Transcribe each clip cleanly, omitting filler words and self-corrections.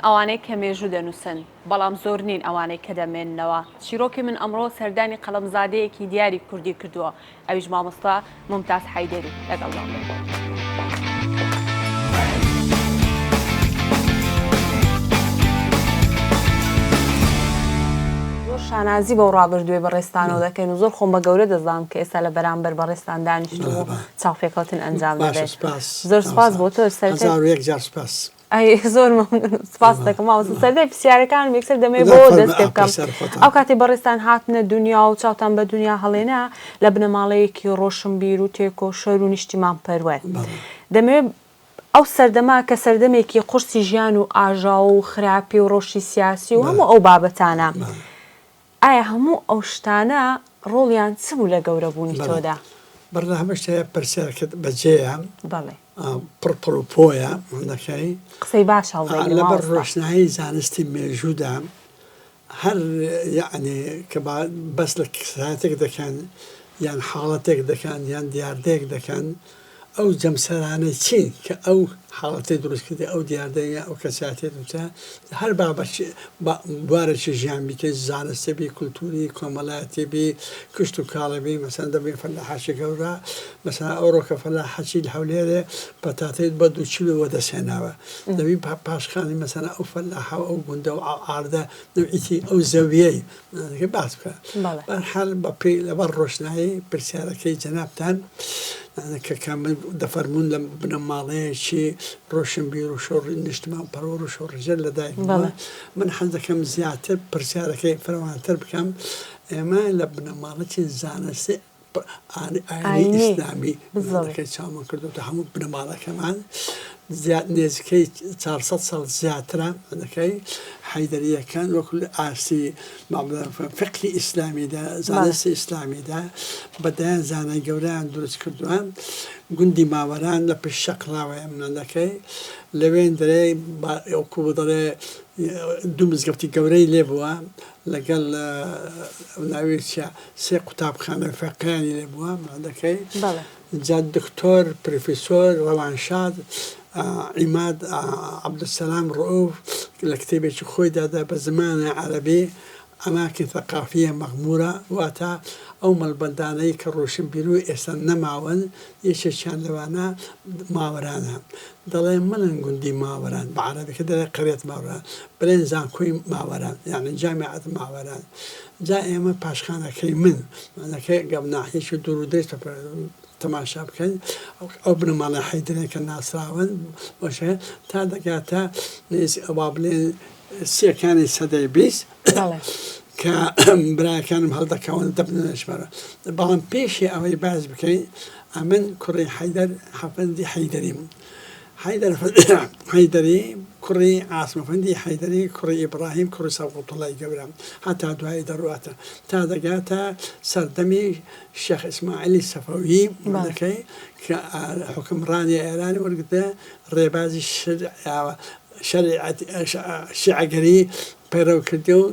ئەوانەی کە مێژوو دەنووسن، بەڵام زۆر نین ئەوانەی کە دەمێننەوە. چیرۆکی من ئەمڕۆ سەردانی قەڵەمزادەیەکی دیاری کوردی کردووە، ئەویش مامۆستا مومتاز حەیدەری. لەگەڵمان بن. زۆر شانازی بەو ڕابردووەی بەڕێزتانەوە دەکەین و زۆر خۆم بە گەورە دەزانم کە ئێستا لە بەرامبەر بەڕێزتان دانیشتووم و چاوپێکەوتن ئەنجام باشە دەدەین. سوپاس زۆر سوپاس مامۆستا بۆ تۆ سەرەتای 1001 جار سوپاس. ئەی زۆر مەمنون سپاست دەکەم مامۆستا سەرەتای پرسیارەکانم یەکسەر دەمەوێت لا بەوە فەرموو دەست پێ ئا بکەم پرسیار خۆتان ئەو کاتەی بەڕێزتان هاتنە دونیا و چاوتان بە دونیا هەڵێنا لە بنەماڵەیەکی ڕۆشنبیر و تێکۆشەر و نیشتیمانپەروەر بەڵێ. دەمەوێت ئەو سەردەمە کە سەردەمێکی قورسی ژیان و ئاژاوە و خراپی و ڕەوشی سیاسی و بەڵێ هەموو ئەو بابەتانە بەڵێ. ئایا هەموو ئەو شتانە ڕۆڵیان چ بوو لە گەورە بوونی بەڵێ تۆدا؟ بەر لە هەموو شتێ پرسیارەکەت بەجێیە. بەڵێ. پڕ پڕ و پۆیە دەکەی. قسەی باش هەڵدەگرم لەبەر مامۆستا. ڕۆشنایی زانستی مێژوودا هەر یەعنی کە با بەس لە کەسایەتێک دەکەن یان حاڵەتێک دەکەن یان دیاردەیەک دەکەن ئەو جەمسەرانە چین کە ئەو حاڵەتەی دروست کردی ئەو دیاردەیە یان ئەو کەسایەتیە دروست کردی هەر بابەت بوارێکی ژیان بی کە زانستی بی کولتوری کۆمەلایەتی بی کشت و کاڵی بی مەسەلەن دەبین فەلاحەکی گەورە مەسەلەن ئەوڕۆ کە فەلاحەکی لە هەولێرێ پەتاتەی بە دوو کیلۆ وەدەست هێناوە دەبی پاشخانی مەسەلەن ئەو فەلاحە و ئەو گوندە و ئەو عاردە نەوعیتی ئەو زەویەی باس بکە بەرحال بە پێی لەبەر ڕۆشنایی پرسیارەکەی جەنابتان کە کە من دەفەرموون لە بنەماڵەیەکی ڕۆشنبیر و شۆڕ نیشتمان پەروەر و شۆڕشگێر لەدایک بووە من حەز دەکەم زیاتر پرسیارەکەی فراوانتر بکەم ئێمە لە بنەماڵەکی زانستی ئاینی ئیسلامی بنەماڵەکەی چاومان کردوتە هەموو بنەماڵەکەمان نێزیکەی 400 ساڵ زیاترە دەکەی حیدەریەکان وەکو لە ئاستی فقهی ئیسلامیدا زانستی ئیسلامیدا بە دەیان زانای گەورەیان دروست کردووە گوندی ماوەران لە پشت شەقڵاوەیە منەکەی لەوێن دەرێ وەکو دەڵێ دوو مزگەفتی گەورەی لێ بووە لەگەڵ ناوی چیە سێ قوتابخانە فەقێیانی لێ بووە مادەکەی بەڵێ. جا دکتۆر پرفیسۆر ڕەوانشاد عیماد عەبدولسەلام ڕەئوف لە کتێبێکی خۆیدا دا بە زمانی عەرەبی اماکن ثقافیە مغمورە واتە ئەو مەڵبەندانەی کە ڕۆشنبیرو ئێستا نەماون یەکێکیان لەوانە ماوەرانە دەڵێ مەڵێن گوندی ماوەران بە عەرەبیەکە دەڵێ قەریەت ماوەران بڵێن زانکۆی ماوەران یانی جامیعەت ماوەران جا ئێمە پاشخانەکەی من مانەکەی گەم ناحیەکی دوور و درێژ تەماشا بکەن ئەو بنەماڵەی حەیدرێن کە ناسراون بۆشە تا دەگاتە وا بڵێن سیەکانی سەدەی 20 کە براکانم هەڵدەکەون دەبنە نەشمارە بەڵام پێشی ئەوەی باس بکەین ئەمن کوڕی حەیدەر حەفەندی حەیدەریم حەیدەر حەیدەری کوڕی عاسم ئەفەندی حەیدەری کوڕی ئیبڕاهیم کوڕی سەبغەتوڵای گەورە هەتا دوایی دەڕواتە تا دەگاتە سەردەمی شێخ ئیسماعیلی سەفەوی مەلەکەی کە حوکمڕانی ئێرانی وەرگرتە ڕێبازی شەریعەت شیعەگەری پەیڕەو کردی و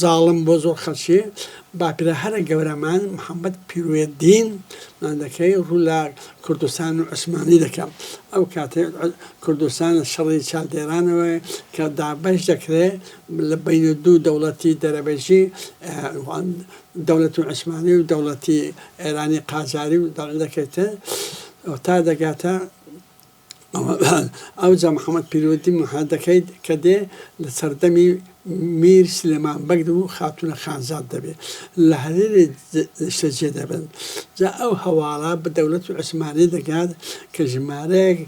زاڵم بۆ زۆر خەڵکی باپیرە هەرە گەورەمان محەممەد پیروێدین مادەکەی ڕوو لە کوردستان و عوسمانی دەکا ئەو کاتێ کوردستان لە شەڕی چالدێرانەوە کە دابەش دەکرێ لە بین دوو دەوڵەتی دەرەبەجی دەوڵەتی عوسمانی و دەوڵەتی ئێرانی قاجاری و دەوڵەتەکەی تر تا دەگاتە ئەوجا محەمەد پیرۆدی محەدەکەی کە دێ لە سەردەمی میر سلێمان بەگ و خاتوونە خانزاد دەبێ لە هەرێرێ نیشتەجێ دەبن. جا ئەو هەواڵە بە دەولەتی عوسمانی دەگات کە ژمارەیەک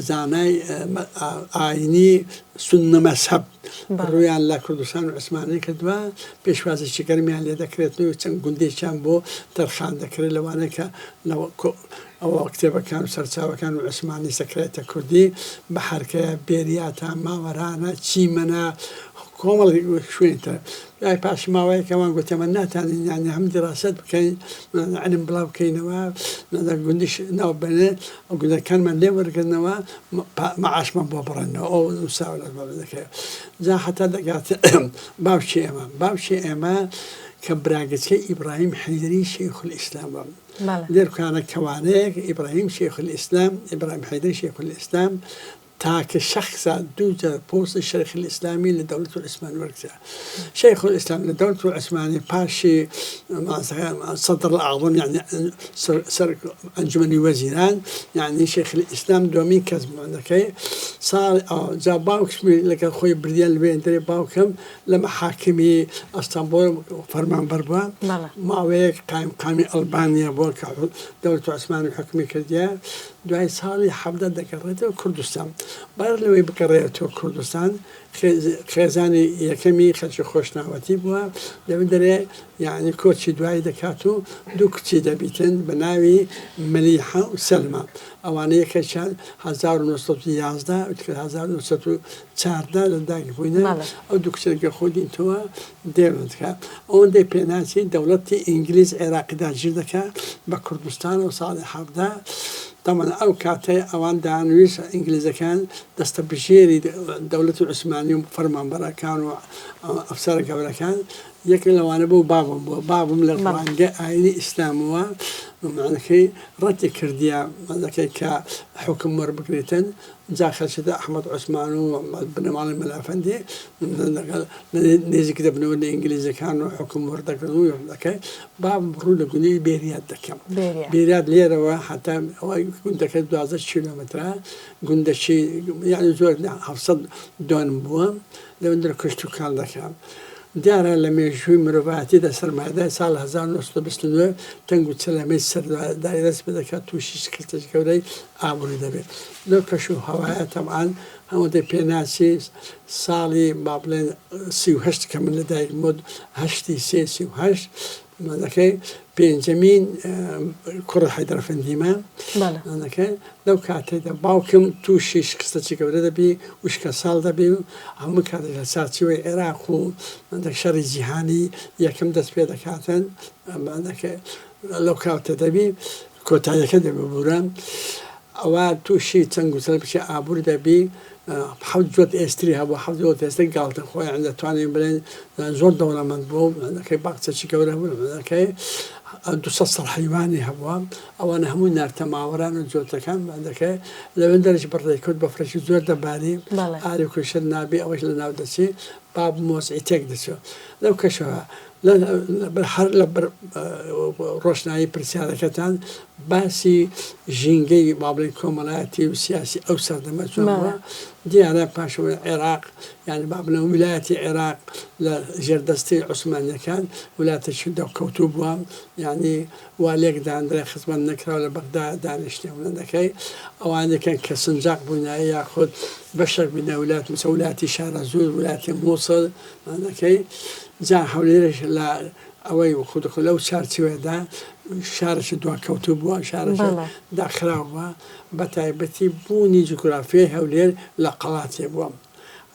زانای ئاینی سوننە مەزهەب ڕوویان لە کوردستان و عوسمانی کردووە، پێشوازێکی گەرمیان لێ دەکرێت و چەند گوندێکیان بۆ تەرخان دەکرێت لەوانەیە کە ئەوە کتێبەکان و سەرچاوەکان و عوسمانی سەکرایتە کوردی بەحرکەیە، بێریاتە، ماوەرانە، چیمەنە، کۆمەڵێک شوێنی تر. دوای پاش ماوەیەک ئەوان گوتیان ئێمە ناتوانین یانی هەم دیراسەت بکەین، عیلم بڵاو بکەینەوە، گوندیش ناو بنێن، گوندەکانمان لێ وەرگرنەوە، مەعاشمان بۆ بڕێنەوە. ئەو نووسراوە لە بابەتەکەیە. جا هەتا دەگات باوکی ئێمە، باوکی ئێمە کە براگەچەی ئیبراهیم حەیدەری شەیخولئیسلام بوو. لێرکانە کەوانەیەک ئیبراهیم شێخولئیسلام، ئیبراهیم حەیدەری شێخولئیسلام. تاکە شەخسە دوو جار پۆستی شەیخ الئیسلامی لە دەولەت العثمانی وەرگرتیە. شەیخ الئیسلام لە دەولەت العثمانی پاشی صدر الاعظم یعنی سەرۆک ئەنجومەنی وەزیران یعنی شەیخ الئیسلام دووەمین کەس بوو دەکەی ساڵ جا باوکشمی لەگەڵ خۆی بردیان لەوێندرێ باوکم لە مەحاکمی ئەستەنبوڵ فەرمانبەر بووە ماوەیەک قایمقامی ئەلبانیا بووە کە دەولەت عوسمانی حوکمی کردیە دوای ساڵی 17 دەگەڕێتەوە کوردستان بەر لەوەی بگەڕێتەوە کوردستان خێزانی یەکەمی خەلکی خۆشناوەتی بووە لەوێ دەرێ یعنی کۆچی دوایی دەکات و دوو کچی دەبیتن بە ناوی مەلیحە و سەلما ئەوانە یەکێکیان 1911 1914 لە دایک بووینە ئەو دوو کچە لەگەڵ خۆی دینتەوە دێنن کە ئەوەندەی پێناچی دەوڵەتی ئینگلیز عێراقی داگیر دەکا بە کوردستان و ساڵی 17 تەبعەن ئەو کاتەی ئەوان دەیانویست ئینگلیزەکان دەستەبژێری دەوڵەتی عوسمانی و فەرمانبەرەکان و ئەفسەرە گەورەکان یەک لەوانە بوو بابم بووە بابم لە ڕوانگە ئاینی ئیسلامەوە معنەکەی ڕەتی کردیە معنەکەی کە حوکم وەربگریتن جا خەلچدە ئەحمەد عوسمان و بنەماڵەی مەلا ئەفەندی نێزیک دەبنەوە لە ئینگلیزەکان و حوکم وەردەگرن و دەکەن بابم ڕوو لە گوندی بێریات دەکەم بێریات لێرەوە هەتا گوندەکە 12 کیلۆمەترە گوندەکی یعنی زۆر 700 دۆنم بووە لەوەندەر کشت و کاڵ دەکەم دیارە لە مێژووی مرۆڤایەتیدا سەرمایەداری ساڵ 1929 تەنگ و چەلەمەی سەرمایەداری دەست پێ دەکات تووشی شکستێکی گەورەی ئابووری دەبێت لەو کەش و هەوایە تەبعەن ئەوەندەی پێ ناچی ساڵی با بڵێن 38 کە من لەدایک بووم هەشتی سێ 38 مانەکەی پێنجەمین کوڕی حەیدەر ئەفەندیمە مانەکەی لەو کاتەدا باوکم تووشی شکستەکی گەورە دەبی وشکە ساڵ دەبی و هەموو کاتێک لە چارچێوەی عێراق و مانەک شەڕی جیهانی یەکەم دەست پێ دەکاتن مانەکە لەو کاتە دەبی کۆتاییەکە دەبی ببورە ئەوە تووشی چەند گوتەل بچێ ئابوور دەبی حەوت جۆت ئێستری هەبوو حەوت جۆت ئێستر گاڵتە خۆیان دەتوانین بڵێن زۆر دەوڵەمەند بوو مەکەی باخچەکی گەورە بوو مەکەی 200 سەر حیوانی هەبووە ئەوانە هەموو نارتە ماوەران و جۆتەکان دەکەی لەوێن دەرش بڕێکوت بەفرەکی زۆر دەباری ئاری کوشت نابی ئەوەش لە ناو دەچی باب مۆزعی تێک دەچێت لەو کەشەوە هەر لە ڕۆشنایی پرسیارەکەتان باسی ژینگەی با بڵێین کۆمەڵایەتی و سیاسی ئەو سەردەمە چۆن بووە دیارە پاشەوەی عێراق یعنی با بڵێن ویلایەتی عێراق لە ژێردەستی عوسمانیەکان ولاتێکی دەکەوتوو بووە یعنی وا لێک داندرێ خزمەت نەکراو لە بەغدا دانیشتێ دەکەی ئەوانەکەن کە سنجاق بوونایە یاخود بەشێک بووینە ولات مثل ولاتی شارەزوور ولاتی مووسڵ دەکەی جا هەولێرش لە ئەوەی خود خۆ لەو چارچێوەدا شارێکی دواکەوتوو بووە شارێکی داخراو بووە بە تایبەتی بوونی جوگرافیای هەولێر لە قەڵاتێ بووە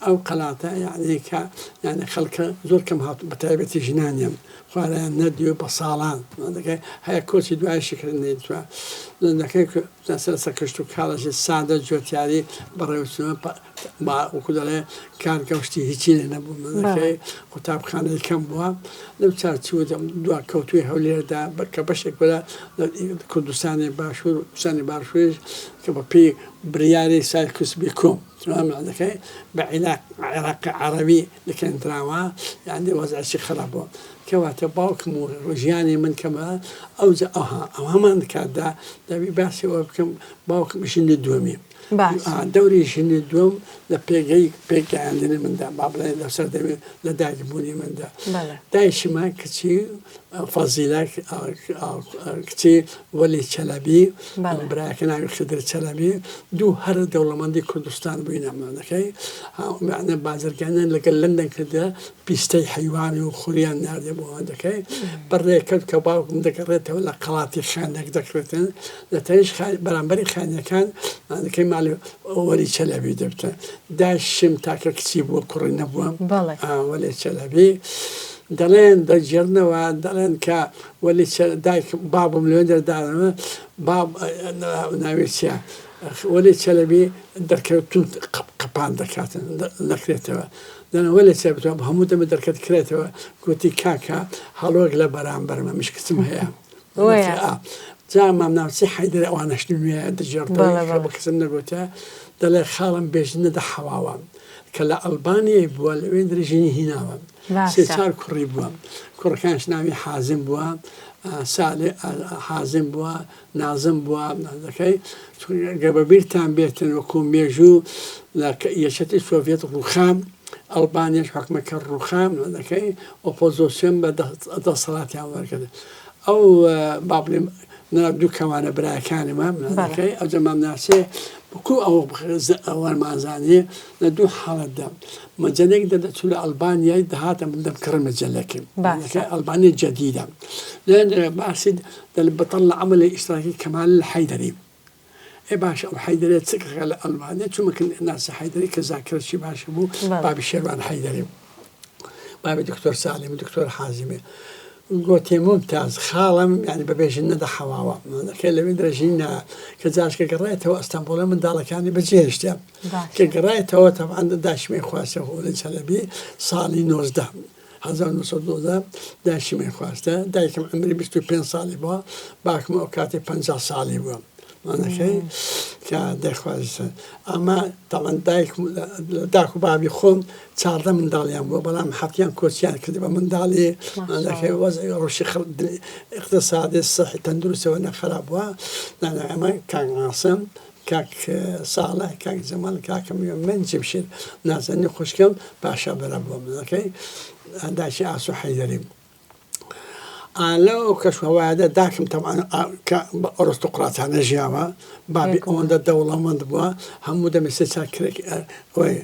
ئەو قەلاتە یعنی کە یعنی خەڵکە زۆر کەم هات بە تایبەتی ژنانیان خوارەیان نەدیوە بە ساڵان دەکەی هەیە کۆچی دوای شکرن نەیتوە دەکەی لەسەر کشت و کاڵێکی سادە جۆتیاری بەڕێوچوە با وەکو دەڵێ کارگە و شتی هیچی لێ نەبوو مەکەی قوتابخانەی کەم بووە لەو چارچوە دواکەوتووی هەولێردا کە بەشێک بوو لە کوردستانی باشوور کوردستانی باشووریش کە بە پێی بریاری سایکس بیکۆ دەکەی بە عێراق عێراقی عەرەبی لکێندراوە یعنی وەزعێکی خراپ بووە کەواتە باوکم و ژیانی من کەمە ئەوجا ئەوها ئەو هەمان کاتدا دەبی باسی ئەوە بکەم باوکم ژنی دووەمی باش. دەوری ژنی دووەم لە پێگەی پێگەیاندنی مندا با بڵێین لە سەردەمی لە دایک بوونی مندا بەڵێ. دایکیمان کچی فەزیلە کچی وەلی چەلەبی بەڵێ. برایەکە ناوی خدر چەلەبی دوو هەرە دەوڵەمەندی کوردستان بووینە مانەکەی معنە بازرگانیان لەگەل لەندەن کردە پیستەی حەیوانی و خوریان ناردە بۆ دەکەی بەڕێکەوت کە باوکم دەگەڕێتەوە لە قەڵاتی خانێک دەکرێتن لە تەنیشت بەرامبەری خانیەکان مانەکەی ماڵی وەلی چەلەبی دەبتە دایشم تاکە کچی بووە کوڕی نەبووە وەلی چەلەبی دەڵێن دەگێڕنەوە دەڵێن کە وەلی دایک بابم لێ دەردانەوە باب ناوی چیە وەلی چەلەبی دەرکەوت توند قەپان دەکاتن نەکرێتەوە دەڵێن وەلی چەلەبی هەموو دەمە دەرکەت کرێتەوە گوتی کاکە هەڵۆک لە بەرامبەرمە مشکچم هەیە جا مام ناوچەی حەیدەر ئەوانەش نوێ دەگێڕتەوە بە کەسم نەگوتە. دەڵێ خاڵم بێژنە دەحەواوە کە لە ئەلبانیای بووە لەوێ درێژینی هیناوە سێ چار کوڕی بووە کوڕەکانش ناوی حازم بووە سالێ حازم بووە نازم بووە دەکەی گە بە بیرتان بێتن وەکو مێژوو لە یەکێتی سۆڤێت ڕووخام ئەلبانیش حکومەکە ڕووخام دەکەی ئۆپۆزۆسیۆن بە دەسەڵاتیان وەرگرت ئەو با بڵێم دوو کەوانە براکانمە دەکەی ئەو جەمام ناسێ بکو ئەو ئەوەمان زانێ لە دوو حاڵەتدا مەجەلێک دەردەچوو لە ئەلبانیای دەهاتە من دەمکڕی مەجەلەکەی ئەلبانیە جەدیدە باسی بەتەڵ لە عەمەلی ئیشتراکی کەمال حەیدەری ئێ باشە ئەو حەیدەرە چ کەکە لە ئەلبانیا چونکە ناسی حەیدەری کە زاکرەکی باشە بوو بابی شێروان حەیدەری بابی دکتۆر سالم دکتۆر حازمێ گۆتێ مومتاز خاڵم یانی بە بێژن نەدەحەواوە کە لەوێ درەژین نا کە جاشکە گەڕایەتەوە ئەستەنبوڵێ منداڵەکانی بەجێهێشتە کە گەڕایەتەوە تەبعەن داشمەی خواستە هۆڵی چەلەبی ساڵی 19 1990 داشمەی خواستە دایکم عمری 25 ساڵی بووە باکم ئەو کاتی 50 ساڵی بووە مانەکەی کە دەخوازن ئەمە تەڵەن دایک داک و بابی خۆم 14 منداڵیان بووە بەڵام حەفتیان کۆچیان کرد بە منداڵی مانەکەی وەزعی ڕۆشی اقتصادی صحی تەندروستەوە نەخراب بووە نانا ئەمە کاک عاسم کاک ساڵح کاک جەمال کاکم من جمشید نازەنی خوشکم پاشا بەرە بووە منەکەی داکی ئاسو حەیدەری لەو کەشوهەوایەدا داکم تەبعەن کە بە ئەرستۆقراتانە ژیاوە بابی ئەوەندە دەوڵەمەند بووە هەموو دەمێ سێ چار کرێک ئەوەی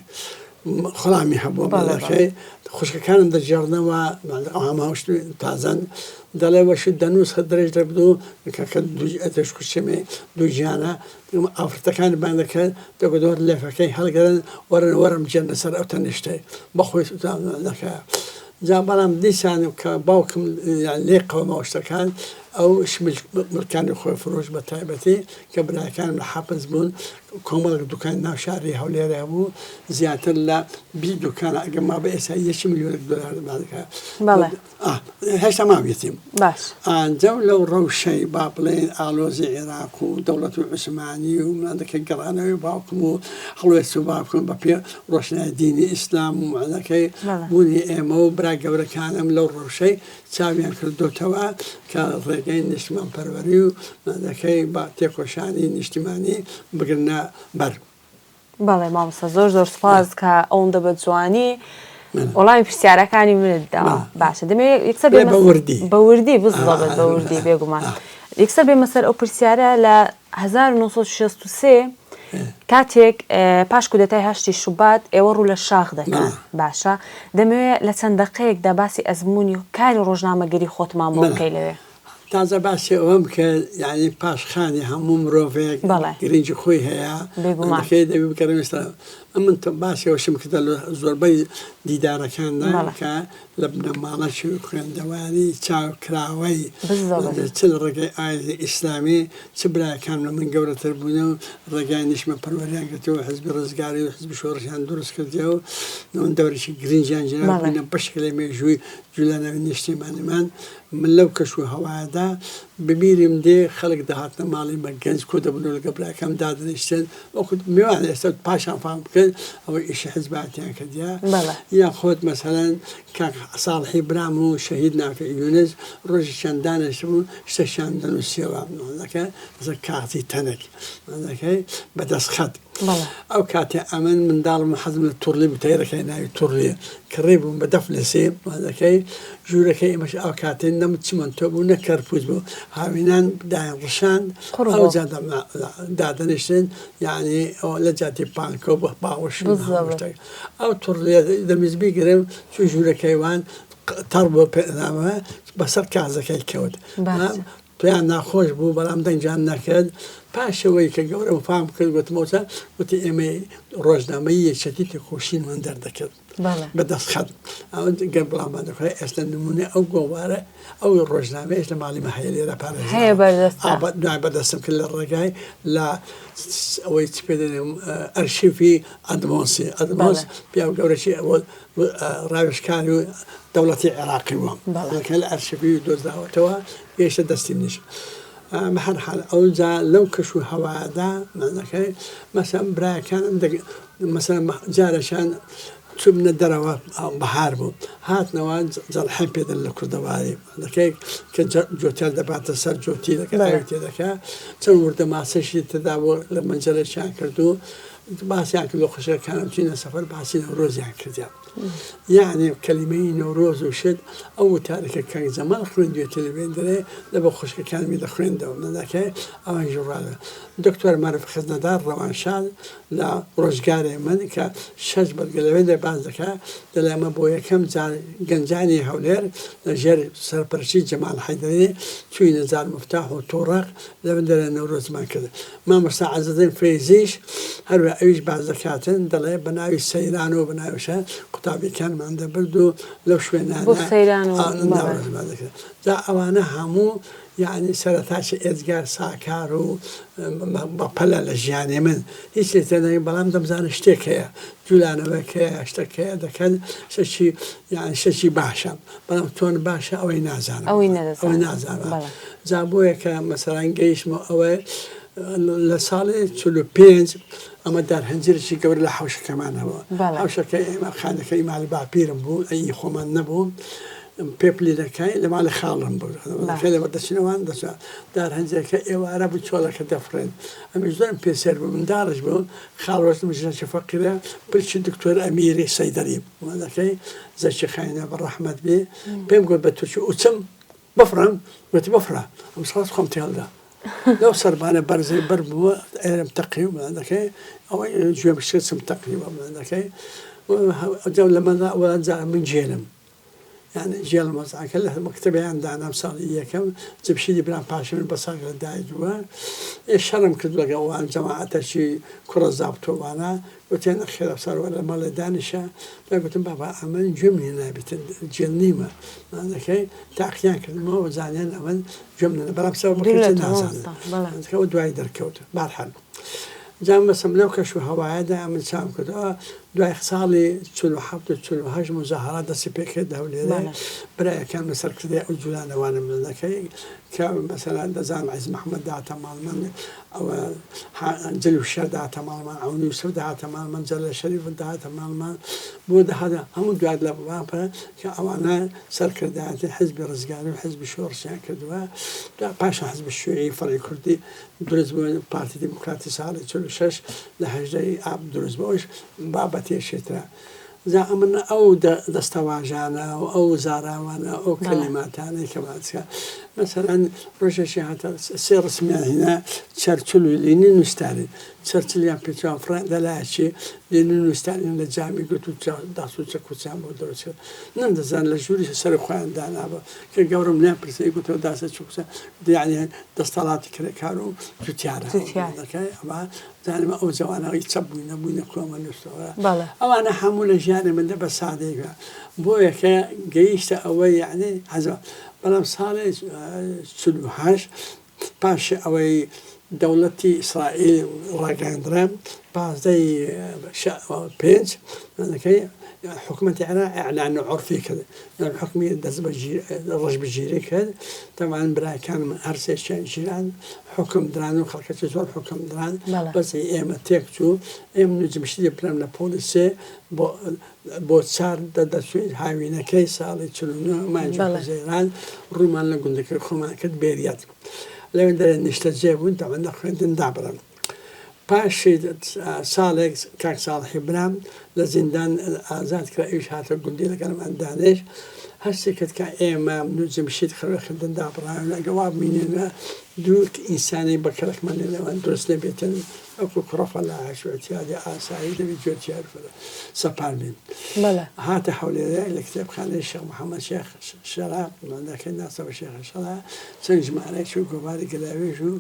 خڵامی هەبووە بەڵەکەی خوشکەکانم دەگێڕنەوە هەماوشت تازەن دەڵێ وەشت دەنووس درێژ دەبدو کە ئەتش خوشێمێ دووگیانە ئافرەتەکانی بان دەکرد دەگۆدۆر لێفەکەی هەڵگەرن وەرن وەرم جێن لەسەر ئەو تەنیشتەی بەخۆی دەکە جا بەڵام دیسان کە باوکم لێ قەوما شتەکان ئەو ملکانی خۆی فرۆش بە تایبەتی کە براکانم لە حەپس بوون کۆمەڵێک دوکان ناو شاری هەولێر هەبوو زیاتر لە 20 دوکان ئەگە ما بە ئێستا یەکی ملیۆنێک دلار بانکە هێشتا ماویەتی باش ئەنجا لەو ڕەوشەی با بڵێین ئالۆزی عێراق و دەوڵەت و عوسمانی و مادەکە گەڕانەوەی باوکم و هەڵوێست و باوکم بە پێ ڕۆشنای دینی ئیسلام و مادەکەی بوونی ئێمە و برا گەورەکانم لەو ڕەوشەی چاویان کردۆتەوە کە ڕێگەی نیشتمان پەروەری و مادەکەی بە تێکۆشانی نیشتیمانی بگرنە بەر. بەڵێ مامۆستا زۆر زۆر سوپاس کە ئەوەندە بە جوانی وەڵامی پرسیارەکانی منت داوە باشە دەمەوێت یەکسەر بە وردی بە وردی بزڵبت بە وردی بێگومان یەکسەر بێمە سەر ئەو پرسیارە لە 1963 کاتێک پاش کودەتای هەشتی شوبات ئێوە ڕوو لە شاخ دەکەن باشە دەمەوێت لە چەند دەقەیەکدا باسی ئەزمموی کاری ڕۆژنامەگەری خۆتمان بۆ بکەی لەوێ. تازە باسی ئەوەم کرد یانی پاشخانی هەموو مرۆڤێک گرنگی خۆی هەیە بێگومان دەبی بگەڕێمە سەر ئەمن باسی ئەوەشم کردە لە زۆربەی دیدارەکاندا کە لە بنەماڵەکی خوێندەواری چاوکراوەی چ لە ڕێگای ئایینی ئیسلامی چ براکانم لە من گەورەتر بوون و ڕێگای نیشتمان پەروەریان گرتووە و حزبی ڕزگاری و حزبی شۆڕشیان دروست کردیە و دەورێکی گرنگیان گێرا بوونە بەشێک لە مێژووی جولانەوەی نیشتیمانیمان من لەو کەش و هەوایەدا ببیرم دێ خەڵک دەهاتنە ماڵی مە گەنج کۆ دەبوون و لەگەڵ براکەم دادەنیشتن وەکو میوان ئێستا پاشان فام بکەن ئەوەی ئیشی حزباتیان کردیا یان خۆت مەسەلەن کاک ساڵحی برام و شەهید نافع یونس ڕۆژێکیان دانیشتبوون شتێکیان دەنووسیەوە دەکە لەسەر کاغزی تەنک دەکەی بە دەستخەت ئەو کاتێ ئەمن منداڵم حەزم لە توڕلی بوو تەیرەکەی ناوی توڕلیە کڕی بووم بە دە فلسێ مادەکەی ژوورەکەی ئێمەش ئەو کاتێ نەم چیمەنتۆ بوو نە کەرپووز بوو هاوینان دایان ڕشاند ئەو جادە دادەنیشتن یعنی ئەو لە جاتی پانکۆ بە باوەش شتێک ئەو توڕلیە دەمویست بیگرم چوو ژوورەکەی وان تەڕ بۆ پێنامە بەسەر کازەکەی کەوت پێیان ناخۆش بوو بەڵام دەنگیان نەکرد، پاش ئەوەی کە گەورەم فام کرد گوتم ئەوسا گوتی ئێمەی ڕۆژنامەی یەکێتی تێکۆشینمان دەردەکرد بە دەستخەت ئەوە گەر بڵاومان دەکرا ئێستا نمونە ئەو گۆوارە ئەو ڕۆژنامەیەش لە ماڵی مە هەیە لێرە پارێزراوە هەیە بەردەستە. دوای بەردەستم کرد لە ڕێگای لە ئەوەی چ پێ دەنێم ئەرشیفی ئەدمۆنسی ئەدمۆنس پیاو گەورەی ئەوە ڕاوێژکاری دەوڵەتی عێراقی بووە کە لە ئەرشیفی دۆزراوەتەوە گەیشتە دەستی منیش. بە هەر حال ئەوجا لەو کەش و هەوادا مانەکەی مەسەن برایەکانم دەگ مەسەن جارێکیان چووبنە دەرەوە بەهار بوو هاتنەوە جەڵحەی پێدەن لە کوردەواری دەکەی کە جۆتیار دەباتە سەر جۆتی دەکە ئاوی تێ دەکا چەند وردە ماسەشی تێدا بوو لە مەنجەرێکیان کرد و باسیان کرد و خوشکەکانم چینە سەفەر باسی نەورۆزیان کردیان یەعنی کەلیمەی نەورۆز و شت ئەو وتارە کە کاک جەمال خوێندوێتی لە وێندرێ لە بۆ خوشکەکانمی دەخوێندەوە نەدەکەی ئەوانیش ڕادە دکتۆر مەرف خزنەدار ڕەوانشاد لە ڕۆژگارێ من کە شەش بەرگە لە وێندرێ باس دەکا دەلێ ئەمە بۆ یەکەم جار گەنجانی هەولێر لە ژێر سەرپەرشتی جەمال حەیدەری چووینە زار مفتاح و تۆڕەق لە وێندرێ نەورۆزمان کرد مامۆستا عەزەدین فەیزیش هەروە ئەویش باس دەکاتن دەڵێ بە ناوی سەیران و بە ناوی شە قوتابیەکانمان دەبرد و لەو شوێنانە بۆ سەیران و بەڵێ. نەورۆزمان دەکرد جا ئەوانە هەموو یەعنی سەرەتاکی ئێجگار ساکار و بە پەلە لە ژیانی من هیچ لێ تێناگەم بەڵام دەمزانی شتێک هەیە جولانەوەک هەیە شتێک هەیە دەکەن شتێکی یەعنی شتێکی باشە بەڵام چۆن باشە ئەوەی نازانم ئەوەی ئەوەی نەدەزانی نازانم بەڵێ. جا بۆیە کە مەسەلەن گەیشتمە ئەوەی لە ساڵی 45 ئەمە دار هەنجیرێکی گەورە لە حەوشەکەمان هەبوو بەڵێ. حەوشەکە ئێمە خانەکەی ماڵی باپیرم بوو ئەی خۆمان نەبوو پێپلینەکەی لە ماڵی خاڵم بوو بەڵێ. کە لەوە دەچینەوان دەچا دار هەنجیرەکە ئێوارە بوو چۆڵەکە دەفڕێن ئەمیش زۆرم پێ سەیر بوو منداڵیش بووم خاڵۆژنم ژنێکی فەقیرە پرچی دکتۆر ئەمیری سەیدەری مالەکەی زەکی خاینە بە ڕەحمەت بێ پێم گوت بە تورکی ئوچم بفڕم گوتی بفڕە ئەم سڵاس خۆم تێڵدا لەو سەربانە بەرزەی بەر بووە ئێرم تەقی و مالەکەی ئەوەی گوێم شێچم تەقیوە مالەکەی لە مەلا وەجا من گێلم یانی جێڵ وەزعەکە لە مەکتەبیان دانام ساڵی یەکەم جمشیدی برام پاشی من بە ساغ لە دایک بووە ئێ شەڕم کرد لەگەڵ ئەوان جەماعەتەکی کوڕە زابتۆوانە گوتیان نەخێر ئەفسەر وەرە مەڵێ دانیشە دوای گوتم بابا ئەمن گوێم لێ نابێتن جێل نیمە مانەکەی تاقیان کردمەوە زانیان ئەمن گوێم لێ بەڵام دوور سەبەبەکەی لە چ تۆ نازانن مامۆستا بەڵێ. ئەوە دوای دەرکەوت بەهەرحال جا مەسم لەو کەش و هەوایەدا ئەمن چاوم کردەوە دوای ساڵی 47 و 48 موزاهەرات دەستی پێ کرد لە هەولێرێ بەڵێ. برایەکانم سەرکردەی ئەو جولانەوانم دەکەی کە مەسەلەن دەزانم عەزیز محەمەد دەهاتە ماڵمان ئەوە جل و شەر دەهاتە ماڵمان عەون یوسف دەهاتە ماڵمان جەلال شەریف دەهاتە ماڵمان بۆ دەهاتە هەموو دوات لە بڵاپە کە ئەوانە سەرکردایەتی حزبی ڕزگاری و حزبی شۆڕشیان کردووە پاشان حزبی شیوعی فەرعی کوردی دروست بوو پارتی دیموکراتی ساڵی 46 لە 18 ی ئاب دروست بوو ئەویش بابەتێکی ترە جا ئەمن ئەو دەستەواژانە و ئەو زاراوانە ئەو کەلیماتانەی کە باسکە مەسەلەن ڕۆژێکی هاتە سێ ڕسمیان هینا چەرچل و لینین و ستالین چەرچلیان پێچوان فڕێن دەلایەکی لینین و ستالین لە جامی گرت و داس و چەکوچیان بۆ دروست کرد نەمدەزان لە ژووری سەر خۆیان دانابوو کە گەورم لێم پرسی گوتەوە داسە چەکوچە یعنی دەستەڵاتی کرێکار و جوتیارە جوتیار. ئەوە زانم ئەو جەوانەی چەپ بووینە بووینە کۆمەنیستەوە بەڵێ. ئەوانە هەموو لە ژیانی مندا بە سادەی بە بۆیە کە گەیشتە ئەوەی یعنی حەزە بەڵام ساڵی 48 پاش ئەوەی دەوڵەتی ئیسرائیل ڕاگەیاندرا پازدەی پێنج مانەکەی حکوومەتی عێراق ئیعلان عورفی کرد یان حکومی دەست بە ڕەش بگیری کرد تەبعەن براکانم هەر سێکیان گیران حوکم دران و خەڵکەکی زۆر حوکم دران بەس ئێمە تێک چوو ئێمە و جمشیدی برام لە پۆلی سێ بۆ بۆ چار دەچووین هاوینەکەی ساڵی 49 مانگی حوزەیران ڕوومان لە گوندەکەی خۆمان کرد بێریات لەوێ دەرێ نیشتەجێ بوون تەبعەن لە خوێندن دابڕان پاش ساڵێک کاک ساڵحی برام لە زیندان ئازاد کرا ئەویش هاتە گوندی لەگەڵمان دانیشت هەستی کرد کە ئێمە من و جمشید خەوێ خوێندن دابڕاوین ئەگە وا بمینینە دوو ئینسانی بە کەڵکمان لە نێوان دروست نەبێتن وەکو کوڕە فەلاحش و ئیعتیادی ئاسایی دەبی جوتیار سەپان بین بەڵێ. هاتە هەولێرێ لە کتێبخانەی شێخ محەممەد شێخ شەرا مادەکەی ناسەوە شێخ شەرا چەند ژمارەیەکی و گۆڤاری گەلاوێژ و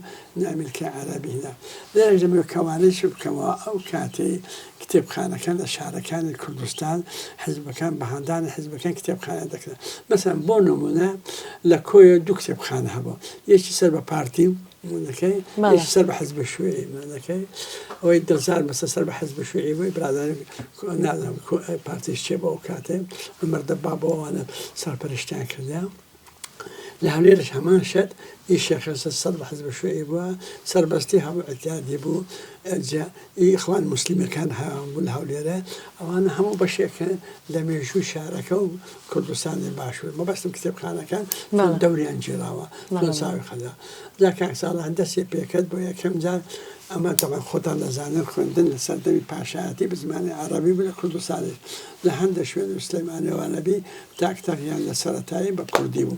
نامیلکەی عەرەبی هینا. لێرەش دەمەوێت کەوانەیەکی بکەمەوە، ئەو کاتەی کتێبخانەکان لە شارەکانی کوردستان حیزبەکان بە هاندانی حیزبەکان کتێبخانە دەکرا. مەسەلەن بۆ نموونە لە کۆیە دوو کتێبخانە هەبوو، یەکی سەر بە پارتی مانەکەی، یەکی سەر بە حیزبی شیوعی مانەکەی. ئەوەی دڵزار مەسە سەر بە حیزبی شیوعی بووی، برادەرانی نازانم پارتیش چێ بۆ ئەو کاتەی عومەر دەبا بۆ ئەوانە سەرپەرشتیان کردە. لە هەولێرش هەمان شت ئی شێخ حسن سەر بە حزب شوعی بووە سەربەستی هەبوو ئیعتیادی بوو ئەجا ئی ئیخوان موسلیمەکان هەبوو لە هەولێرە ئەوانە هەموو بەشێکن لە مێژووی شارەکە و کوردستانی باشوور مەبەستم کتێبخانەکان چۆن دەوریان گێراوە چۆن چاوی خەدا جا کاک ساڵح دەستی پێکرد بۆ یەکەم جار ئەمە تەبعەن خۆتان دەزانن خوێندن لە سەردەمی پاشایەتی بە زمانی عەڕەبی بوو لە کوردستانیش لە هەندێک شوێن و سلێمانی وانە بی تاک تەق یان لە سەرەتایی بە کوردی بوو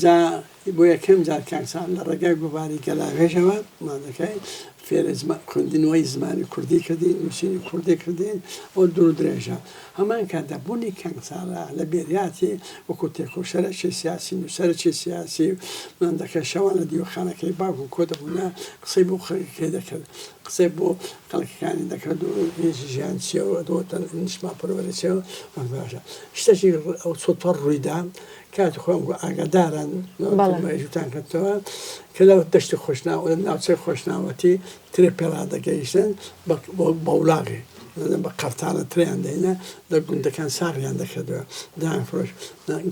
جا بۆ یەکەم جار کاک ساڵح لە ڕێگای گۆڤاری گەلاوێژەوە مادەکەی فێرە خوێندنەوەی زمانی کوردی کردین نووسینی کوردی کردین ئەو دوور درێژە هەمان کاتدا بوونی کاک ساڵح لە بێریاتی وەکو تێکۆشەرێکی سیاسی نووسەرێکی سیاسی مادەکە شەوان لە دیوەخانەکەی باوکم کۆ دەبوونە قسەی بۆ خەڵکەکەی دەکرد قسەی بۆ خەڵکەکانی دەکرد و ژیان چیە و نیشتمان پەروەری چیە و باشە شتێکی ئەو سوتفە ڕوویدا کاتی خۆم گو ئاگادارن مێژووتان کردەوە کە لەو دەشتی خۆشناو ناوچەی خۆشناوەتی ترێ پێڕا دەگەیشتن بە وڵاغی بە قەرتانە ترێیان دەینا لە گوندەکان ساغیان دەکردەوە دایان فرۆش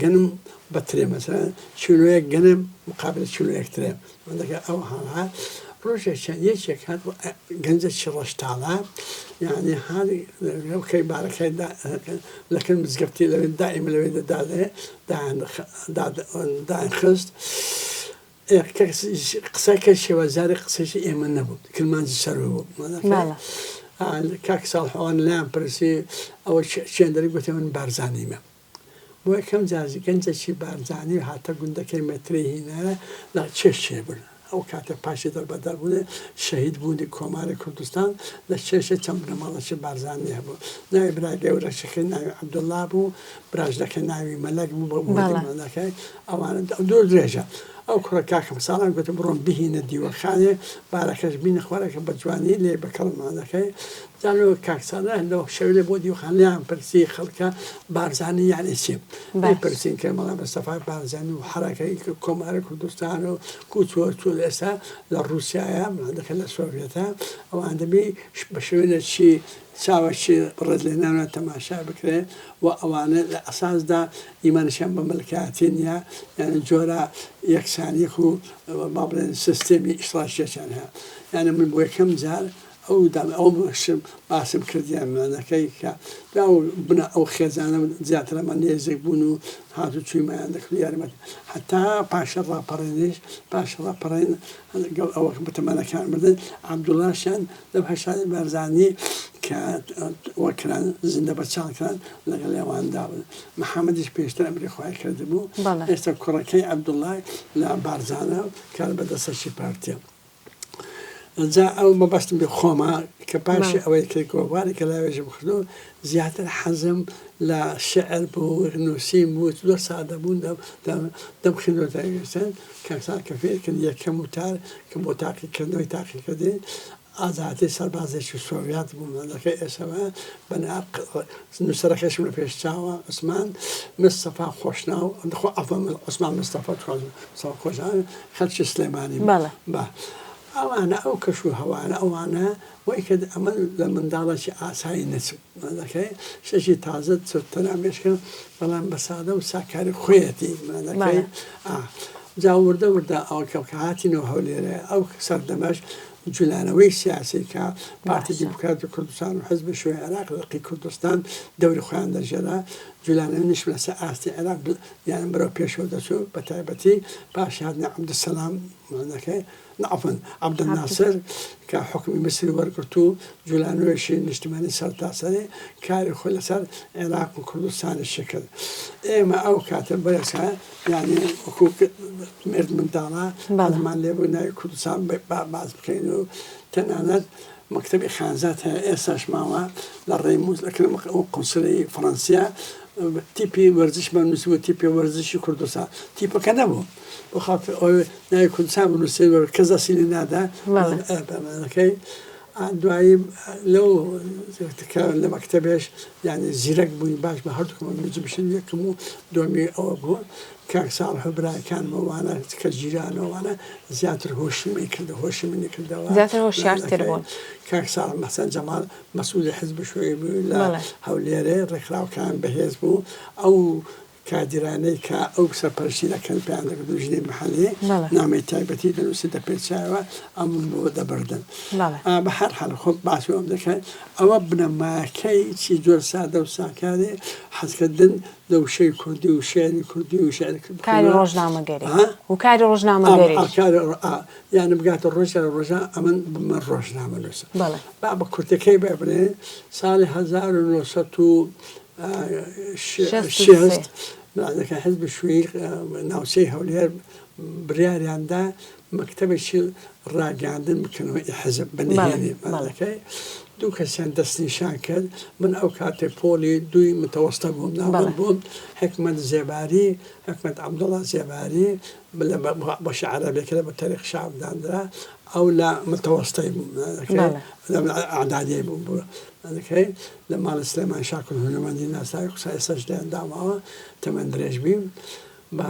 گەنم بە ترێ مەسەلەن کیلۆیەک گەنم مقابل کیلۆیەک ترێ دەکە ئەو هەڵها ڕۆژێک چەند یەکێک هات گەنجێکی ڕەشتاڵە یعنی هات کەی بارەکەی لەکن مزگەفتی لەوێ دائیمە لەوێ دەدادێ دایان خست قسەکە شێوەزاری قسەی ئێمە نەبوو کرمانجی سەروو بوو کاک ساڵحوان لایان پرسی ئەوە چێندەری گوتی من بارزانیمە بۆ یەکەم جار گەنجێکی بارزانی هاتە گوندەکەی مەترەی هینایە لە چێشێ بوون. ئەو کاتە پاشی دەربەدەر بوونێ شەهید بوونی کۆماری کوردستان لە چێشێ چەند بنەماڵەکی بارزانی هەبوو. ناوی برا گەورەشەکەی ناوی عەبدوڵڵا بوو، براژنەکەی ناوی مەلەک بوو بە بوونەکەی ئەوانە دوور درێژە. ئەو کوڕە کاکم ساڵان گوتم بڕۆم بهینە دیوەخانێ بارەکەش بینە خوارەکە بە جوانی لێ بکڕم مانەکەی جا لۆ کاک ساڵح لەو شەوێ بۆ دیوخان لێیان پرسی خەڵکە بارزانی یانی چی؟ لێی پرسین کە مەلا مستەفای بارزانی و حەرەکەی کۆماری کوردستان و کوچوە چوو ئێستا لە ڕووسیایە مادەکە لە سۆڤێتە ئەوان دەبی بە شوێنێکی چاوەکی ڕێزلێنانە تەماشا بکرێ و ئەوانە لە ئەساسدا ئیمانیشیان بە ملکایەتی نییە یعنی جۆرە یەکسانیەک و با بڵێن سیستێمی ئیشتراکیەکیان هەیە یعنی من بۆ یەکەم جار ئەو دام ئەو شم باسم کردیان مانەکەی کە ئەو بنە ئەو خێزانە زیاترەمە نێزێک بوون و هات و چوویمایان دەکرد یارمەت هەتا پاشە ڕاپەڕێنیش پاش ڕاپەڕێن لەگەڵ ئەوە بەتەمەنەکان مردن عەبدوڵاشیان لەو هەشتانی بارزانی کە وەکران زیندە بەچاڵ کران لەگەڵ ئەواندا بوون محەممەدیش پێشتر ئەمری خوای کردبوو ئێستا کوڕەکەی عەبدوڵای لە بارزانە کار بەدەستەکی پارتیە. جا ئەو مەبەستم بێ خۆمە کە پاشی ئەوەی کە گۆڤاری گەلاوێژم کردو زیاتر حەزم لە شعر بوو نووسین بوو زۆر سادە بوون دەم خوێندوە تاگەشتن کاک کە فێر کرد یەکەم وتار کە بۆ تاقیکردنەوەی تاقیکردن ئازادی سەربازێکی سۆڤیات بوو منداڵەکەی ئێسەوە بەنا نووسەرەکەشم لە پێش چاوە عوسمان مستەفا خۆشناو خۆ عەفوەن عوسمان مستەفا خۆشناو خەلکی سلێمانی بەڵێ با ئەوانە ئەو کەش و هەوانە ئەوانە وای کرد ئەمە لە منداڵێکی ئاسایی نەچم منداڵەکەی شتێکی تازە چۆتە ناو مێشکم بەڵام بە سادە و ساکاری خۆیەتی منداڵەکەی جا وردە وردە ئەوە کە هاتینەوە هەولێرێ ئەو سەردەمەش جولانەوەی سیاسی کە پارتی دیموکراتی کوردستان و حزب شوعی عێراق لقی کوردستان دەوری خۆیان دەژێرا جولانەوەی نیشم لەسەر ئاستی عێراق یان بەرەو پێشەوە دەچوو بە تایبەتی پاش هاتنی عەبدولسەلام مانەکەی عەفوەن عەبدولناسر کە حوکمی میسری وەرگرت و جولانەوەیەکی نیشتمانی سەرتاسەری کاری خۆی لەسەر عێراق و کوردستانیشی کرد ئێمە ئەو کاتە بەرەسە یانی وەکو مێرد منداڵە حەزمان لێ بوو ناوی کوردستان باس بکەین و تەنانەت مەکتەبی خانزاد هەیە ئێستاش ماوە لە ڕێی لەکن ئەو قونسلەی فەڕەنسیە تیپی وەرزشمان نووسیبوو تیپی وەرزشی کوردستان تیپەکە نەبوو بۆ خاطر ئەوەی ناوی کوردستان بنووسێت کەس دەستی لێ نادا بەمانەکەی دوایی لەو لە مەکتەبێش یعنی زیرەک بووین باش بە هەردووکمان بجمشن یەکەم و دووەمی ئەوە بوو کاک ساڵح و براکانم ئەوانە کە جیران ئەوانە زیاتر هۆشیمی کرد هۆشی منی کردەوە زیاتر هۆشیارتر بوون کاک ساڵح مەسەن جەمال مەسئولی حزب شوعی بوو لە هەولێرێ ڕێکخراوەکان بەهێز بوو ئەو. کادیرانەی کە ئەو سەرپەرشتی دەکەن پێیان دەگوت لیژنەی محەلی، نامەی تایبەتی دەنووسی دەپێچایەوە ئەمن بۆ دەبردن. بە هەر حال خۆم باسی ئەوم دەکرد ئەوە بنەماکەی چی زۆر سادە و ساکاری حەزکردن لە وشەی کوردی و شێعری کوردی و شێعر کاری ڕۆژنامەگەری و کاری ڕۆژنامەگەری یانی بگاتە ڕۆژێ لە ڕۆژان ئەمن بمە ڕۆژنامەنووس. با بە کورتەکەی بێ بڵێ ساڵی 1960 دەکە حزب شوێی ناوچەی هەولێر بڕیاریان دا مەکتەبێکی ڕاگەیاندن بکەنەوە ئی حزب بە نهێنی مەلەکەی دوو کەسیان دەستنیشان کرد من ئەو کاتێ پۆلی دووی متەوەستە بووم ناوەند بووم حکمەت زێباری حکمەت عەبدوڵا زێباری لە بەشی عەرەبیەکە لە بە تەریق شەعب داندرا ئەو لە متەوەستەی بوو لە ئەعدادیەی بوو بوو دەکەی لە ماڵی سلێمان شاکر هونەرمەندی ناسراوی قسە ئێستاش لێیان داماوە تەمەن درێژ بی بە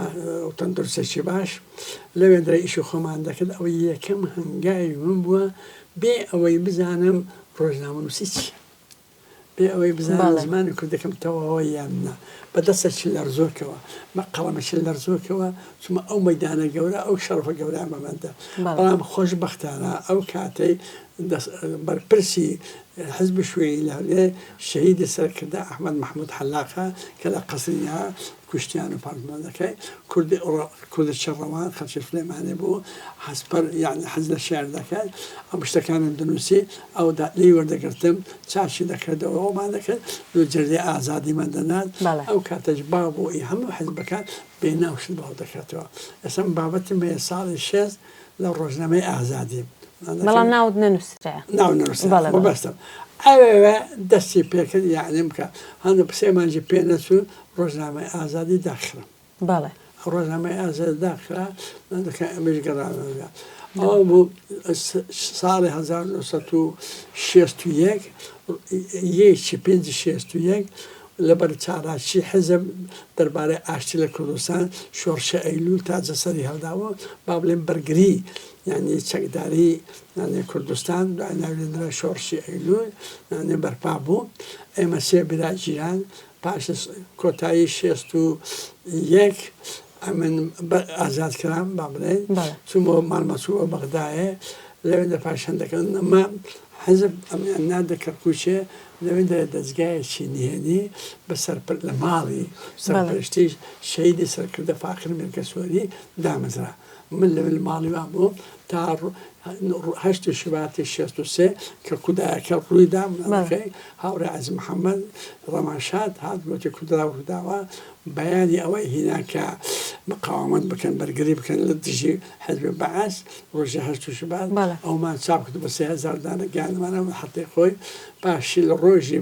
تەندروستێکی باش لەوێندرە ئیشی خۆمان دەکرد ئەوە یەکەم هەنگاوی من بووە بێ ئەوەی بزانم ڕۆژنامەنووسی چییە بێ ئەوەی بزانم زمانی کوردەکەم تەواوە یان نا، بە دەستێکی لەرزۆکەوە، بە قەڵەمێکی لەرزۆکەوە چوومە ئەو مەیدانە گەورە، ئەو شەڕەفە گەورەیان بە من دا. بەڵام خۆشبەختانە ئەو کاتەی بەرپرسی حزبی شوێعی لە هەولێر شەهیدی سەرکردە ئەحمەد مەحموود حەلاقە کە لە قەسرینە کوشتیان و پارتمەندەکەی کوردی کوردی چڕەوان خەڵکی سلێمانی بوو حەز پەر یانی حەز لە شێعر دەکرد ئەم شتەکانم دەنووسی ئەو دا لێی وەردەگرتم چاکی دەکردەوە ئەومان دەکرد دوو جەردەی ئازادیمان دەنارد ئەو کاتەش باو بوو ئی هەموو حزبەکان بێ ناو شت بڵاو دەکاتەوە ئێستا من بابەتم هەیە ساڵی شێست لە ڕۆژنامەی ئازادی بەڵام ناوت نەنووسرایە ناو نەنووسرا مەبەستم ئەوێ دەستی پێکرد یانی بکە هەندە سێ مانگی پێ نەچوو ڕۆژنامەی ئازادی داخرا. بەڵێ. ڕۆژنامەی ئازاد داخرا، دەکا ئەمەش گەڕانەوە. ئەوە بوو ساڵی 1961 یەکی پێنجی 61 لەبەر چالاکی حیزب دەربارەی ئاشتی لە کوردستان شۆڕشی ئەیلوول تاجە سەری هەڵداوە با بڵێم بەرگری یانی چەکداری یانی کوردستان دوای ناوی لێنرا شۆڕشی ئەیلوول یانی بەرپا بوو ئێمە سێ برا جیران پاش کۆتایی 61 ئەمن ئازاد کرام با بڵێین چوومەوە ماڵمە چووە بەغدایێ لەوێ لە پاش هەندەکە ئەمە حزب ئەمیان ناردە کەرکووکێ لەوێ دەرێ دەزگایەکی نهێنی بە سەرپر لە ماڵی سەرپەرشتی شەهیدی سەرکردە فاخر مێرگەسۆری دامەزرا. من لەوێ لە ماڵی وان بووم تا هەشتی شوباتی 63 کە کودایەکە ڕووی دا مناڵەکەی هاوڕێ عەزیز محەممەد ڕەمانشاد هات گوتی کودرا ڕووداوە بەیانی ئەوەی هینا کە مقاومەت بکەن بەرگری بکەن لە دژی حزبی بەعس ڕۆژی هەشتی شوبات ئەومان چاپ کرد بە 3000 دانە گەیاندمانە حەتەی خۆی پاشی لە ڕۆژی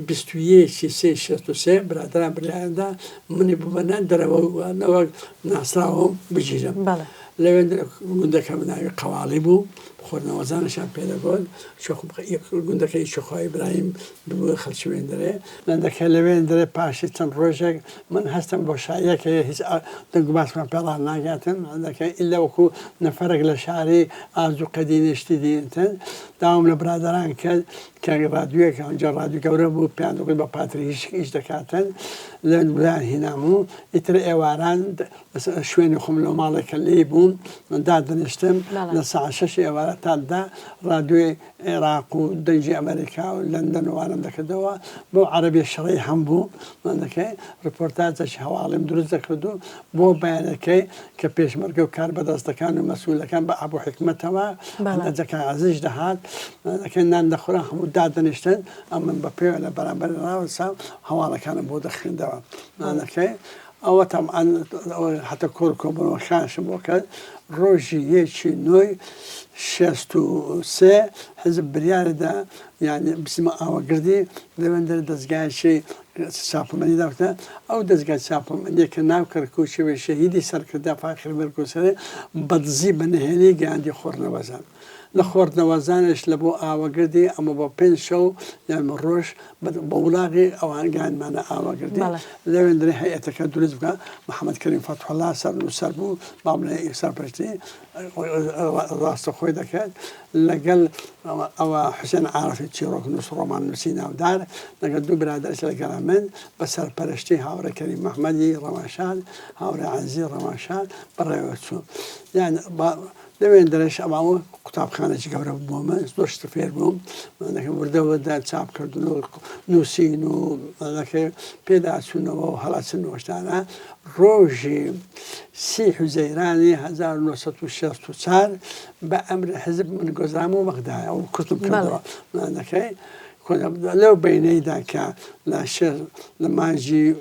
21 سێ 63 برادەران بریاندا منی ببەنە دەرەوە نەوەک ناسراوم بگیرم. لەوێ گوندەکەم ناوی قەواڵی بوو، خۆرنەوەزانیشیان پێ دەگوت، گوندەکە ئی شێخۆ ئیبراهیم بوو خەڵکی وێندرێ. گوندەکە لەوێندرێ پاشی چەند ڕۆژێک من هەستم بۆ شاییەک هەیە هیچ دەنگ و باسمان پێ ڕاناگاتن، گوندەکە ئیلا وەکوو نەفەرێک لە شاری ئازووقە دینی شتی دینتن. داوام لە برادەران کرد کە ڕادیۆیەک ئەوجا ڕادیۆ گەورە بوو پێیان دەگوت بە پاتری هیچ ئیش دەکاتن لەوێ برایان هینام و ئیتر ئێواران شوێنی خۆم لەو ماڵێک کە لێی بووم دادەنیشتم لە ساعت شەش ئێوارە تا دە ڕادیۆی عێراق و دەنگی ئەمریکا و لەندەن و وانەم دەکردەوە بەو عەرەبیە شەڕەی هەم بوو مەندەکەی ڕپۆرتاجێکی هەواڵیم دروست دەکرد و بۆ بەیانەکەی کە پێشمەرگە و کاربەدەستەکان و مەسئولەکان بە ئەبوو حیکمەتەوە هەندەجەکان عەزیز دەهات مەندەکەی نان دەخورا هەموو دادەنیشتن ئەمن بە پێوە لە بەرامبەر ڕاوەستام هەواڵەکانم بۆ دەخوێندەوە مەندەکەی ئەوە تەبعەن حتا کۆر کۆبوونەوەکانشم بۆ کرد ڕۆژی یەکی نۆی 63 حزب بریاردا یعنی بچمە ئاوەگردی لەوێندەر دەزگایەکی چاپەمەنی داوتە ئەو دەزگای چاپەمەنیە کە ناو کەرکوکی و شەهیدی سەرکردە فاخر مێرگۆسەرێ بەدزی بە نهێنی گەیاندی خۆرنەوەزان لە خۆردنەوەزانش لە بۆ ئاوەگردی ئەمە بۆ پێنج شەو یان ڕۆژ بە وڵاغی ئەوان گەیاندمانە ئاوەگردی لەوێندرێ هەیئەتەکە دروست بکە محەممەد کەریم فەتحوڵا سەرنووسەر بوو با بڵێ سەرپەرشتی ڕاستەخۆی دەکرد لەگەڵ ئەوە حوسێن عارفی چیڕۆکنووس ڕۆماننووسی ناودار لەگەڵ دوو برادەرش لەگەڵ من بە سەرپەرشتی هاوڕێ کەریم مەحمەدی ڕەوانشاد، هاوڕێ عەزیز ڕەوانشاد بەڕێوە چوو. یان لەوێندەرەش ئەوە قوتابخانەیەکی گەورە بوو بۆ من، زۆر شت فێر بووم. وردە وردە چاپکردن و نووسین و پێداچوونەوە و هەڵەچن و شتانە. ڕۆژی سی حوزەیرانی 1964 بە ئەمری حزب من گۆزرامەوە بەغدایە و کورتم کردەوە مانەکەی لەو بینەیدا کە لە لە مانگی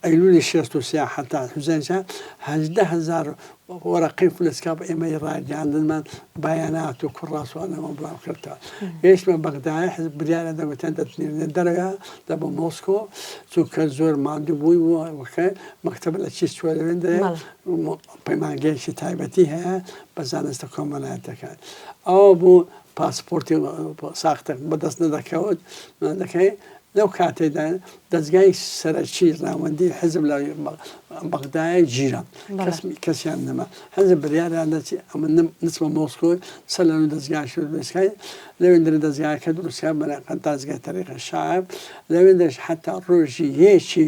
ئەیلولی 63 حتا حوزەیران 18 هەزار وەرەقەی فلسکاپ ئێمەی ڕاگەیاندنمان بەیانات و کوڕاسوانەوە بڵاو کردەوە. گەیشتمە بەغدایە حزب بریارە دەگوتن دەتنێرنە دەرەوە دە بۆ مۆسکۆ چونکە زۆر ماندوو بووی وەکە مەکتەب لە چی چوە لەوێن دەرێ پەیمانگەیەکی تایبەتی هەیە بە زانستە کۆمەڵایەتەکان ئەوە بوو پاسپۆرتی ساختە بەدەست نەدەکەوت دەکەی لەو کاتەیدا دەزگای سەرەکی ناوەندی حزب لە بەغدایە گیرا، کەسیان نەما. حزب بریاریان دا چی ئەمن نچمە مۆسکۆ سەر لەنوو دەزگاش دروستکەین. لەوێندرە دەزگاکە دروستکرا بە دەزگای تەریق شەعب. لەوێندرەش حەتا ڕۆژی یەکی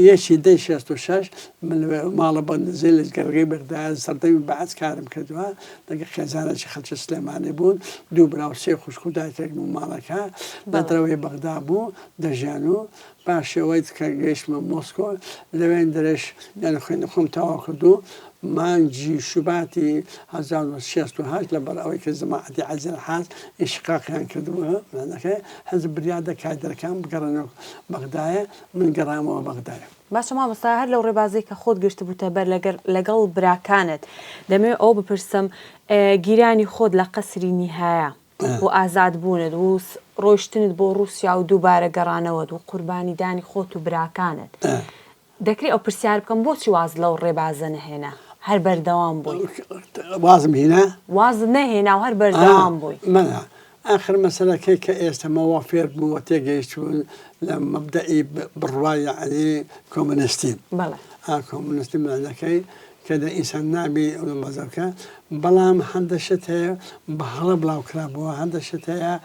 یەکی دەی 66 من لەوێ ماڵە بە نزیک لە گەڕەکەی بەغدایە سەردەمی بەعس کارم کردووە. لەگەڵ خێزانێکی خەڵکی سلێمانی بوون، دوو برا و سێ خوشک و دایکێک بوو ماڵەکە لە دەرەوەی بەغدا بوو دەژیان و پاش ئەوەی کە گەیشتمە مۆسکۆ لەوێندرش یانی خوێندن خۆم تەواو کرد و مانگی شوباتی 1968 لەبەر ئەوەی کە جەماعەتی عەزیز الحاج ئینشقاقیان کردبوو حزب بریار دا کادرەکان بگەڕێنەوە بەغدایە من گەڕامەوە بەغدایە. باشە مامۆستا هەر لەو ڕێبازەی کە خۆت گرتبووتە بەر لەگەر لەگەڵ براکانت دەمەوێ ئەوە بپرسم گیرانی خۆت لە قەسری نیهایە و ئازاد بوونت و ڕۆیشتنت بۆ ڕووسیا و دووبارە گەڕانەوەت و قوربانی دانی خۆت و براکانت دەکرێ ئەو پرسیار بکەم بۆچی واز لەو ڕێبازە نەهێنا هەر بەردەوام بووی؟ وازم هینا؟ وازت نەهێنا و هەر بەردەوام بووی. مەلا ئاخر مەسەلەکەی کە ئێستا مە وا فێر بوو و تێگەیشتوون لە مەبدەئی بڕوای یەعنی کۆمۆنیستی. بەڵێ. ئا کۆمۆنیستی مەعنەکەی کە دە ئینسان نابی مەزە بکا بەڵام هەندە شت هەیە بە هەڵە بڵاو کرابووە هەندە شت هەیە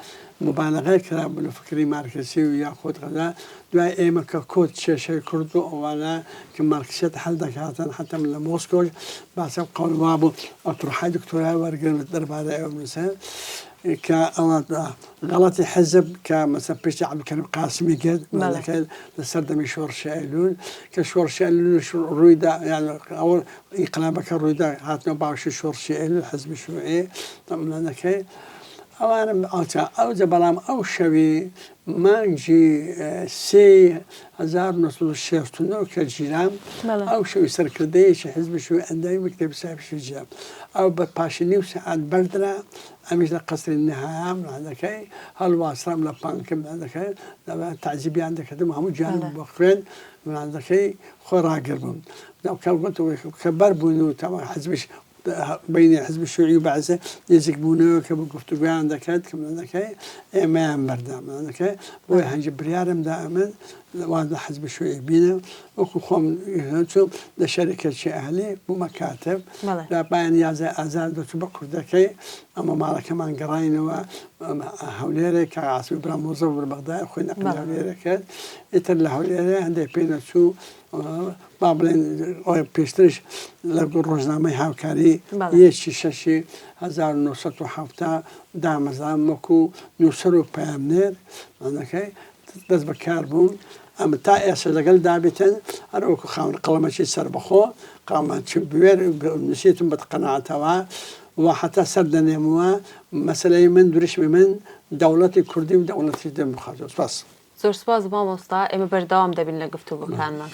موبالەغەی کرابوو لە فکری مارکسی و یاخود غەزا دوای ئێمە کە کۆت کێشەی کورد و ئەوانە کە مارکسیەت حەل دەکاتن حەتە من لە مۆسکۆش باسم قەول وابوو ئەتروحای دکتۆرای وەرگرم دەربارەی ئەوە بنووسم کە ئەوە غەڵەتی حزب کە مەسەن پشتی عەبدولکەریم قاسمی کرد مەلەکە لە سەردەمی شۆڕشی ئەیلول کە شۆڕشی ئەیلول ڕوویدا یان ئەوە ئینقلابەکە ڕوویدا هاتنەوە باوشی شۆڕشی ئەیلول حزبی شوعی مەلەکەی ئەوانم ئەوجا ئەوجا بەڵام ئەو شەوی مانگی سێی 1969 کە گیرام ئەو شەوی سەرکردەیەکی حزبی شوعی ئەندامی مەکتەبی سیاسی گیرام ئەو بە پاشی نیو سەعات بەردرا ئەمیش لە قەسری نهایا منداڵەکەی هەڵواسرام لە پانکە منداڵەکەی تەعزیبیان دەکردم هەموو گیانم بۆ خوێن منداڵەکەی خۆ ڕاگر بووم کە بەر بوون و تەوا حزبش بینی حزب شوعی و بەعسە نزیک بوونەوە کە بە گفتوگویان دەکرد کە منداڵەکەی ئێمەیان بەردا منداڵەکەی بۆیە هەنگی بریارم دا ئەمن واز لە حزب شوعی بینم وەکو خۆم چووم لە شەریکەکی ئەهلی بوومە کاتب لە بایان یازای ئازار دەچوو بە کوردەکەی ئەمە ماڵەکەمان گەڕاینەوە هەولێرێ کە عاسمی برام مۆزە بوو لە بەغدای خۆی نەقلی هەولێرێ کرد ئیتر لە هەولێرێ هەندێک پێ نەچوو با بڵێن پێشترش لە ڕۆژنامەی هاوکاری یەکی شەشی 1970 دامەزرام وەکو نووسەر و پەیامنێر مانەکەی دەست بە کار بووم ئەمە تا ئێستا لەگەل دابێتن هەر وەکو خاوەن قەڵەمەکی سەربەخۆ قەڵەمەکی بوێر نووسیتم بە قەناعەتەوە و حتا سەر دەنێمەوە مەسەلەی من دروشمی من دەوڵەتی کوردی و دەوڵەتی دێموکرات سپاس. زۆر سپاس مامۆستا ئێمە بەردەوام دەبین لە گفتوگۆکانمان.